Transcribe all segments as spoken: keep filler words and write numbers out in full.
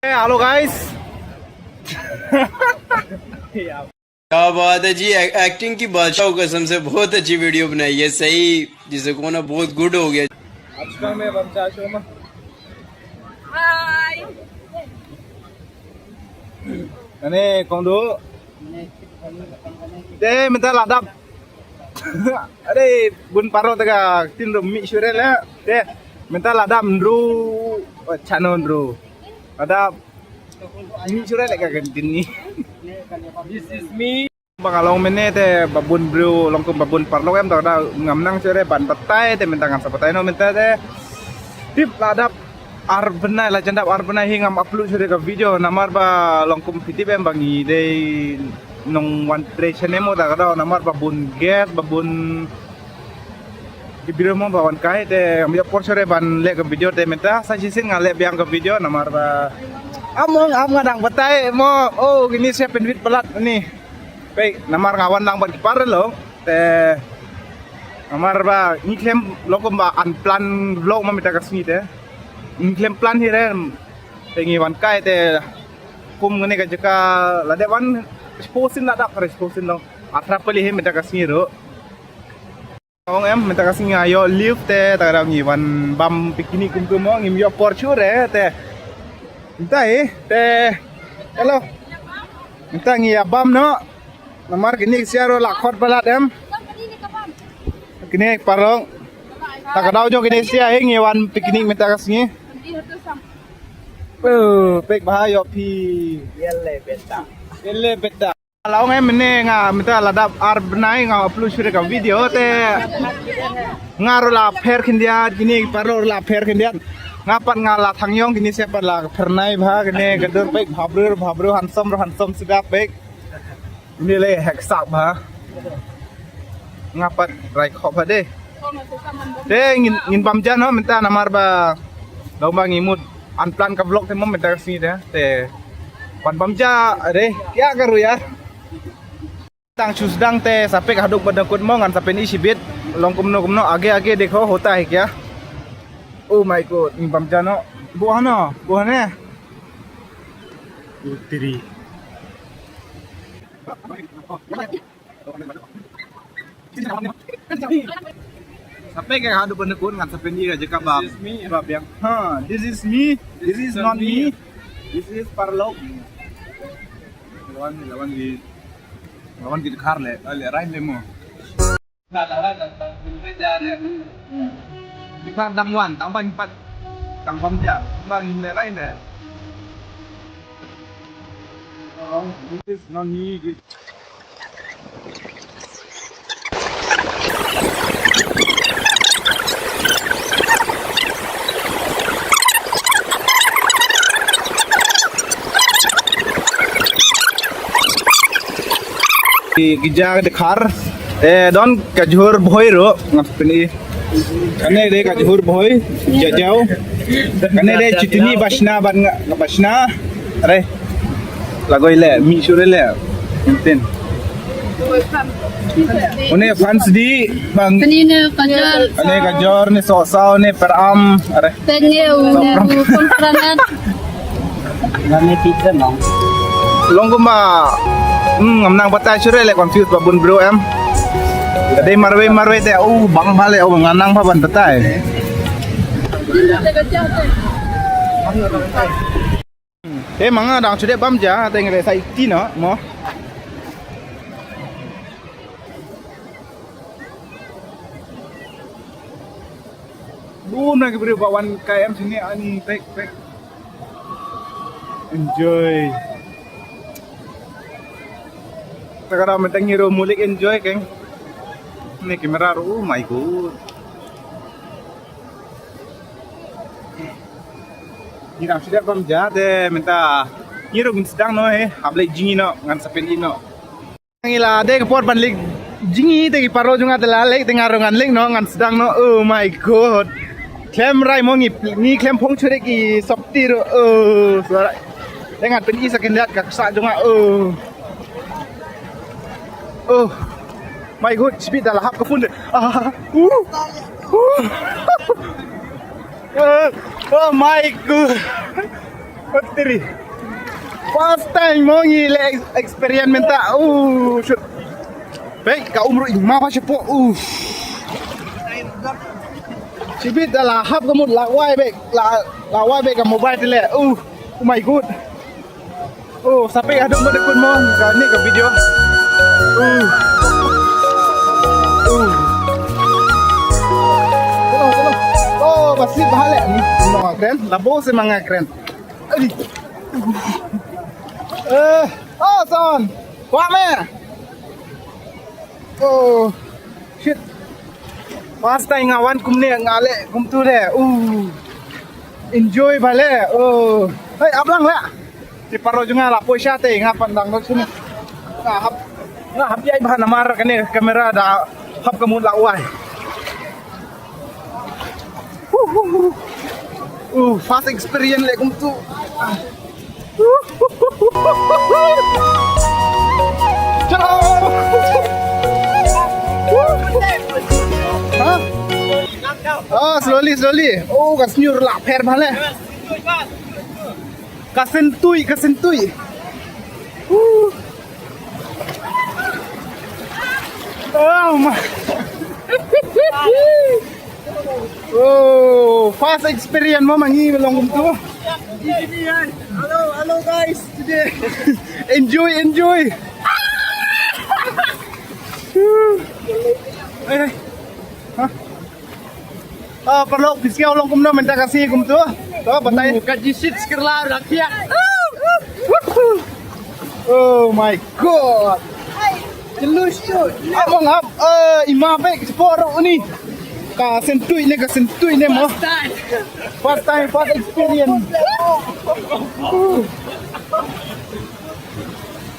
Hello guys. क्या बात है जी, एक्टिंग की बादशाह, कसम से बहुत अच्छी वीडियो बनाई है, सही, जिसे को ना बहुत गुड हो गया। Hi. Ane kong do. Te mynta la dap. Are bun paro te ka tin rum mi shure le. Te mynta la dap nru chano nru. La dap mi shure le ka kan tin ni. This is me. Ba ka long mynne te ba bun briew long kum ba bun parlok em, ta da ngam nang shuh re ban batai te mynta ngan sa batai noh mynta te. Tip la dap ar bnai, la jan dap ar bnai hi ngam upload shuh re ka video namar ba long kum phi tip em ba ngi dei nongwan trei channel mo, ta da namar ba bun guest ba bun ki briew mo ba wan kai te ngam ïoh por shuh re ban leh ka video te mynta sa shisien nga leh biang ka video namar ba am mo, am nga dang batai mo. Oh, kini siap pynwit palat ni. Pek namar nga wan lang bad ki paralok te namar ba ngi khlem long kum ba unplanned vlog ma mynta ka sngi te. Ngi khlem plan hi re te ngi wan kai te kum ngane ka jaka la dep wan spo sin la dap kare spo sin long atra pali hi mynta ka sngi ruh. Ong em mynta ka sngi nga ïoh leave te ta ka daw ngi wan bam picnic kum kum mo ngim ïoh por shuh re te. Mynta hi te hello. Mynta ngi ïa bam noh. Namar kini sia ruh la khot palat em. Kini parong. Ta ka daw jong kini sia hi ngi wan picnic mynta ka sngi. Oh, pek bha ïoh phi. Yelle beta. Yelle beta. La ong em mynne nga mynta la dap ar bnai nga upload shuh re ka video te nga ruh la pher khyndiat kini paralok ruh la pher khyndiat. Nga pat nga la thang ïong kini sia pat la phyrnai bha kini ka dur pek bha briew bha briew handsome ruh handsome suda pek. Kini le hek sak bha. Nga pat rai khop bha de. Te ngin ngin bam ja noh mynta namar ba dong ba ngi mut unplanned ka vlog te mo mynta ka sngi te. Te pan bam ja re ya ka ruh ya. Tang shu sdang te sa pek haduh ba dang kut mo ngan sa pyn-i shibit. Long kumno kumno age age dekho hota hai kya. Oh my god, ngin bam ja noh. Bu hano, bu hane. Putri. Sa pek ka haduh ba dang kut ngan sa pyn-i ka jaka ba. This is me. Ba biang. Ha, this is me. This is not me. This is paralok. Lawan lawan di lawan di khar le, le rain le mo. Di khar dang wan, dang ban pat. Dang ban ja, dang le rain le. Oh, this is not me. Ki, ki ja de khar. Eh, don ka jhur bhoi ruh, ngat pini. Kane de ka jhur bhoi, jajaw. Kane de chitni bashna ban nga, bashna. Are. Lagoi le, mi sure le. Entin. Une fans di bang. Kane ne kajor. Kane kajor ne sosaw ne peram. Are. Tengeu ne u pun pranat. Ngam ne pizza nong. Long kumba. Hmm, ngam nang batai sure le confuse ba bun bro em. Dei marwei marwei te u bang bale u ngam nang ba ban batai. Te manga dang chude bam ja te ngre sa iti no mo. Bun na ki briew ba wan kai em sini ani pek pek. Enjoy. Takara mentang hero mulik enjoy keng. Ni kamera ru, oh my god. Ngi dang shu dep bam ja te mynta ngi ruh ngin sdang noh hi, hap leit jngi noh ngan sa pyn-i noh. Ngi la dei ka por ban leit jngi te ki paralok jong nga te la leit te nga ruh ngan leit noh ngan sdang noh. Oh my god. Khlem rai mo ngi ngi khlem phong shuh de ki sopti ruh. Oh suara. Te ngan pyn-i sa khyndiat ka ksa jong nga. Oh. Oh my god, shibit da la hap ka phone de. Ah. Uh. Uh. Oh my god. Tiri. First time mo ngi leh ex-, experience mynta. Uh, shit. Bek ka umru ima ba shapo. Uh. Shibit da la hap ka mut la wai bek. La, la wai bek ka mobile te leh. Uh. Oh my God. Oh, sa peit haduh mut da kut mo. Kane ka video. Uh. Uh. Tolong, tolong. Oh, ba slip bha leh. Ni, ni ma nga kren. Labo se ma nga kren. Adi. Eh, oh, son. Kwah me. Oh, shit. First time nga wan kumne, nga leh kumtu de. Uh. Enjoy bha leh. Oh. Hei, ap lang leh. Te paralok jong nga la poi sha te, nga pan dang rot sini. Nga hap, nga hap ïai bha namar kane kamera da hap ka mut la wai. Uh, first experience leh kumtu. Chalo. Ha? Ah, slowly, slowly. Oh, ka sniur la pher bha leh. Ka sentui, ka sentui. Uh. Oh my. Oh, first experience mo ma ngi long kumtu. Hello, hello guys. Today. Enjoy, enjoy. Eh. Hah? Ah, paralok, phi sngew long kumno mynta ka sngi kumtu? To, batai. Ka jisit skirla rakhia. Oh my God. Jelus tu. Amo ngap, eh, ima bek sport ni. Ka sentui ne, ka sentui ne mo. First time, first experience.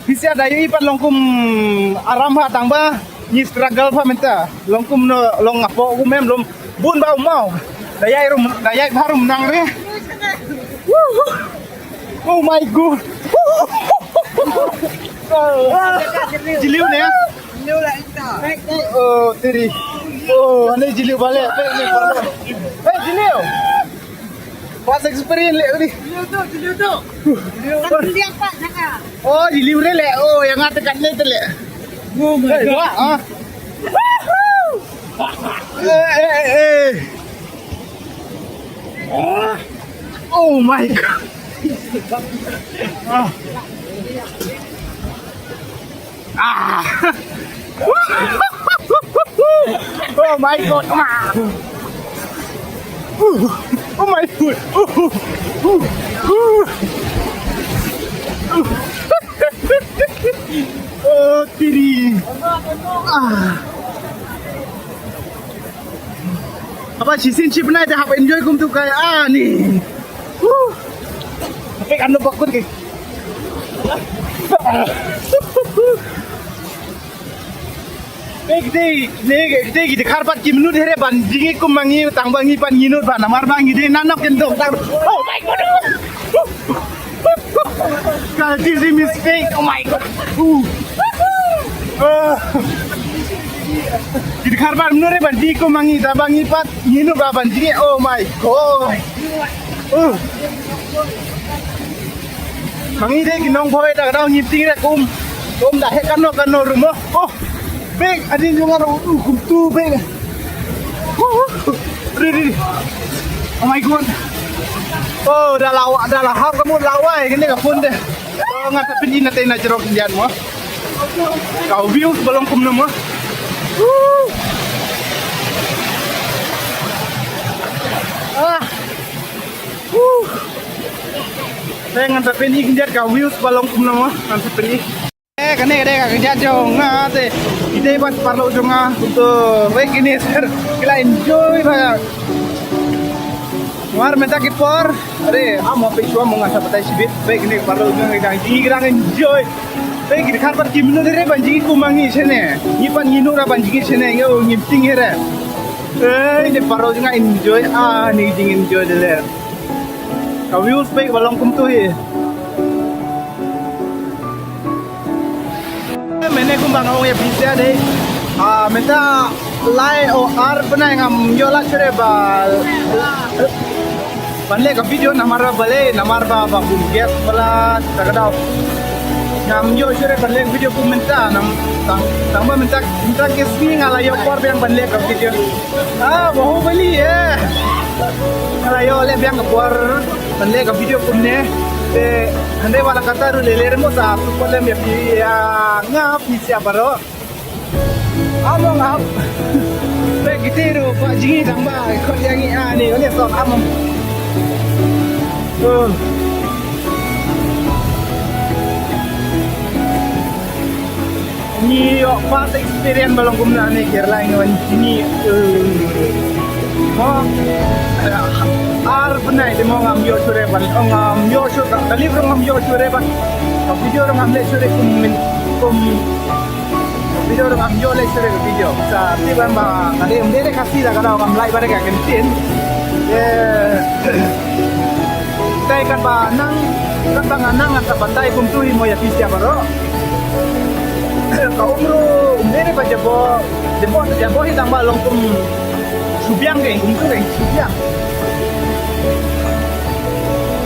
Phi sa da ïohi pat long kum aram ha tang ba ngi struggle pha mynta. Long kumno long apo kum em lum bun ba u mau. Da ïai rum, da ïai bha rum nang re. Oh my God. Jiliu ne? Oh, tiri. Oh, ane jiliu bale. Hey, jiliu. First experience leh ni. Jiliu tu, jiliu tu. Jiliu. Kan jiliu apa, jangan. Oh, jiliu re leh. Oh, yang ada kat ni tu leh. Oh my God. Wah, ah. Eh, eh, eh. Ah. Oh my God. Ah. Ah. Oh my God. Ah. Oh my God. Oh, tiri. Ah. Haba shisien shi bnai te hap enjoy kumtu kai ani. Huh. Tapi kan bakut ke. Ek dei, ne, ek dei ki dkhar pat ki minute here ban jingïeit kum ma ngi tang ba ngi pat ngi nud ba namar ba ngi dei nanok ken dong tang. Oh my God. Ka dizzy mistake. Oh my God. Uh. Ah. Ki dkhar pat minute ban jingïeit kum ma ngi tang ba ngi pat ngi nud ba ban jingïeit. Oh my God. Uh. Ma ngi dei ki nongphoi da ka dau ngi ting re kum. Kum da he kano kano rumo. Oh. Bek, adin jong nga ruh, uh, kumtu bek. Uh, uh, uh. Ri, ri, ri. Oh my God. Oh, da la, da la hap ka mut la wai kane ka phone de. Oh, nga sa pynïn na te na jrok indian mo. Ka views ba long kumno mo. Uh. Ah. Uh. Te ngan sa pynïn indian ka views ba long kumno mo. Ngan sa pynïn. Eh, kane ka dei ka kjat jong nga te. Ki dei bad paralok jong nga kumto. Wei kine sir ki la enjoy bha. Mar mynta ki por. Are, amo peit shuwa mo nga sa batai shibit. Wei kine paralok jong nga ki dang enjoy. Wei ki dkhar pat ki minute re ban jingïeit kum ma ngi shane. Ngi pat ngi nud ra ban jingïeit shane. Ngi o ngi ting here. Eh, ine paralok jong nga enjoy. Ah, ni jing enjoy de le. Ka views peit ba long kumto hi. Mynne kumba nga ong ïa phi sha dei. Ah, mynta lai o ar bnai ngam ïoh lad shuh re ba. Ban leh ka video namar ba balei, namar ba ba bun guest ba la da ka daw. Ngam ïoh shuh re ban leh video kum mynta, nam tang tang ba mynta mynta ki sngi nga la ïoh por biang ban leh ka video. Ah, Bahubali eh. Nga la ïoh leh biang ka por ban leh ka video kumne. Te hynrei wat la katta ruh leh leh mo sa tu ko lem ïa phi ïa nga phi sia baroh. Among ap. Pek kita ruh ba jingïadei tang ba khot ïa ngi ani, ani sok among. Oh. Ngi ïoh past experience ba long kumne, ki la ngi wan jingïadei. Oh. Ar bnai te mo ngam ïoh shuh re ban, oh, ngam ïoh shuh ka, ka live ruh ngam ïoh shuh re ban. Ka video ruh ngam leh shuh re kum min, kum video ruh ngam ïoh leh shuh re ka video. Sa ti ban ba ka dei, um dei re ka si da ka daw ngam leh ba re ka ken tin. Ye. Te katba nang, katba nga nang, katba tai kumtu hi mo ïa phi sia baroh. Ka um ruh um dei re ba jabo, jabo, jabo hi tang ba long kum shu biang keiñ, kumtu keiñ shu biang.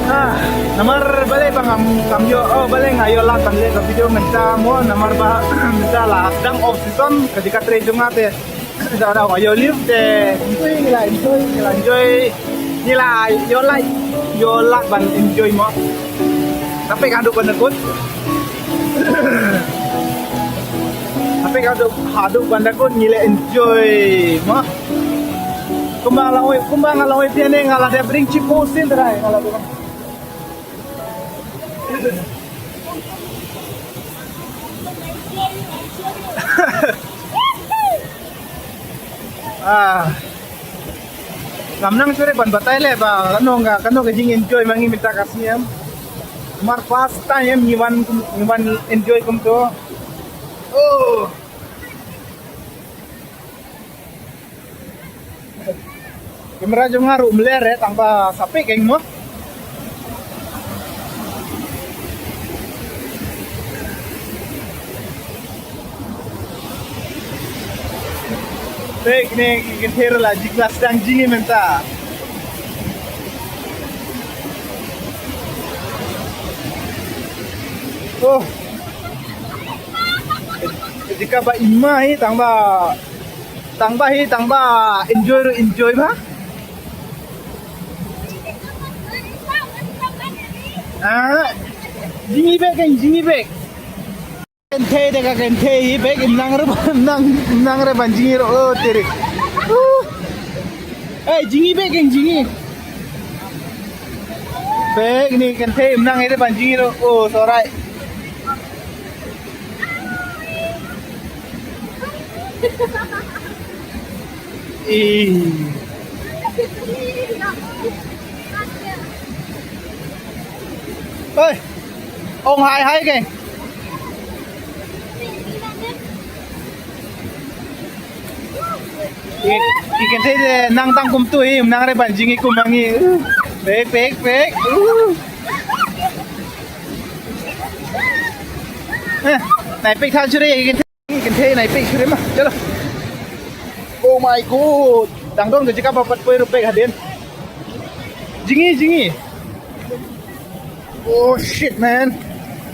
Ah, namar balei ba ngam, ngam ïoh, oh, balei nga ïoh lad ban leh ka video mynta mo, namar ba mynta la dang off season, ka jaka trei jong nga te. Da da ïoh leave te, enjoy, ngi la enjoy, ngi la enjoy, ngi la ïoh lad, ïoh lad ban enjoy mo. Tapi ka duk ban kut. Tapi ka duk, haduh ban kut ngi la enjoy mo. Kumba la oi, kumba nga la oi phi ne nga la dep ring chipo sil trai nga la dep. Ah. Ngam nang shuh re ban batai leh ba kano nga, kano ka jing enjoy ma ngi mynta ka sngi em. Mar first time em ngi wan, ngi wan enjoy kumto. Oh. Kamera jong nga ruh mler eh, tang ba sa pek eng mo. Pek ne ki kynthei la jingklas dang jingim mynta. Oh. Jika ba i ma hi tang ba, tang ba hi tang ba enjoy ruh enjoy ba. Ah, jingïabeh kan jingïabeh. Kynthei de ka kynthei hi beh im nang re ban, nang, nang re ban jingïaroh, oh, tiri. Uh. Eh, jingïabeh kan jingïa. Beh ni kynthei im nang re ban jingïaroh, oh, sorai. Ih. Oi. Ong hai hai ke. Ki, ki kynthei de nang tang kumtu hi, nang re ban jingïa kum ma ngi. Pek, pek, pek. Eh, nai pek than shuh re, ki kynthei. Kynthei nai pek shuh re ma. Chalo. Oh my God. Dang don ka jaka ba pat poi ruh pek hadien. Jingïa, jingïa. Oh shit, man.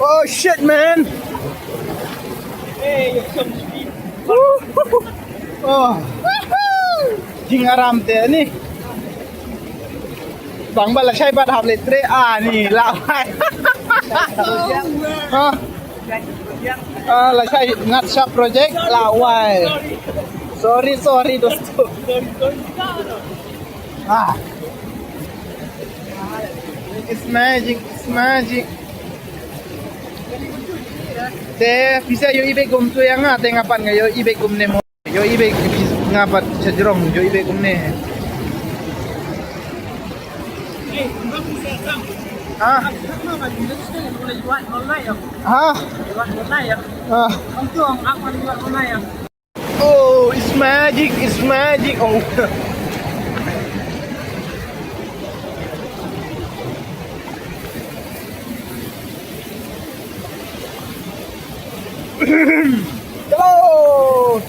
Oh shit, man. Hey, you're so sweet. Oh. Jingaram te ni. Bang ba la shai bat hap le tre ani la. Ha. Ah, la shai ngat sha project la wai. Sorry, sorry, dosto. Ah. It's magic, it's magic. Te pisa ïohi beit kumtu ïa nga, te nga pat nga ïohi beit kumne mo. Ïohi beit nga pat sha jrong, ïohi beit kumne. Ha? Ha? Ha? Oh, it's magic, it's magic. Oh. Hello.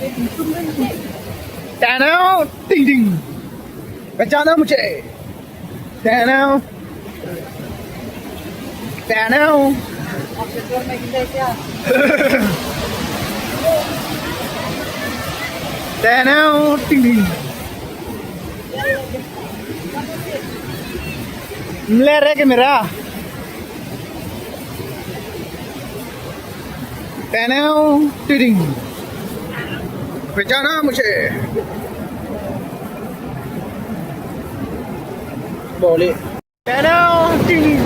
Tanao, ding ding. Kacana muche. Tanaw. Tanaw. Tanaw. Ting ting. Mlere kamera. Tanaw. Ting ting. Pechana mujhe. Boleh. Tanaw. Ting ting.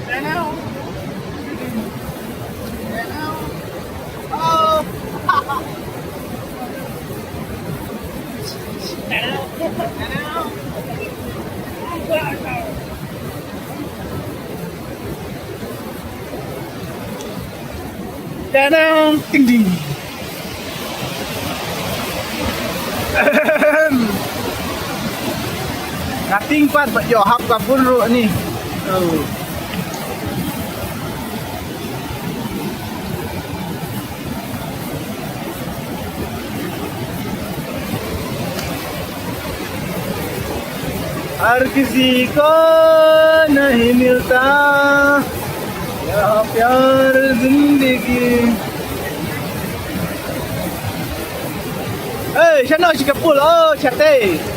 Tanaw. Tanaw. Ting ting. Ahem. Nga ting pat ba ïoh hap ka bun ruh ni. Oh. हर किसी को नहीं मिलता यह प्यार जिंदगी. Hey, shano shi ka pul, oh, shate.